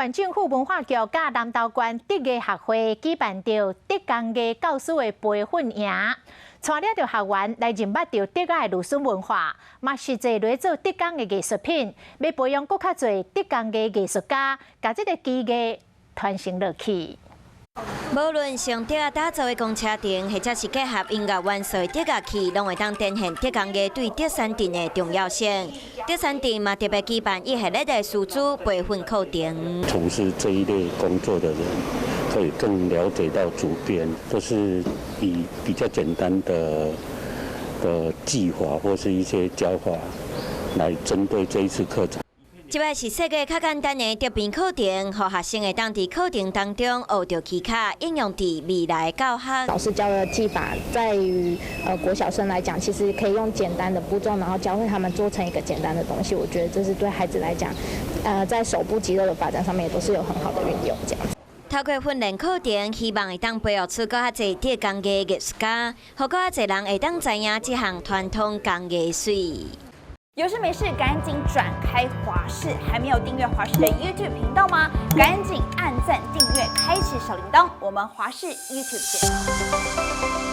縣政府文化局佮南投縣竹藝學會舉辦著竹工藝教師的培訓營，帶領著學員來認捌著竹仔的歷史文化，嘛實際來做竹工的藝術品，欲培養閣較濟竹工藝藝術家，共這个技藝傳承落去。無論是用竹仔打造的公車亭，或者是結合音樂元素的竹樂器，攏會當展現竹工藝對竹山鎮的重要性。竹山鎮嘛特別舉辦一系列的師資培訓課程。從事這一類工作的人，可以更了解到竹編，都是以比較簡單的技法或是一些教法來針對這一次課程。這擺是設計較簡單的竹編課程，予學生會當佇課程當中學著技巧，應用佇未來教學。老師教的技法，在於國小生來講，其實可以用簡單的步驟，然後教會他們做成一個簡單的東西。我覺得這是對孩子來講，在手部肌肉的發展上面，也都是有很好的運用。這樣子。透過訓練課程，希望會當培育出閣較濟竹工藝藝術家，予閣較濟人會當知影這項傳統工藝媠。有事沒事趕緊轉開華視，還沒有訂閱華視的 YouTube 頻道嗎？趕緊按讚訂閱，開啟小鈴鐺。我們華視 YouTube 見。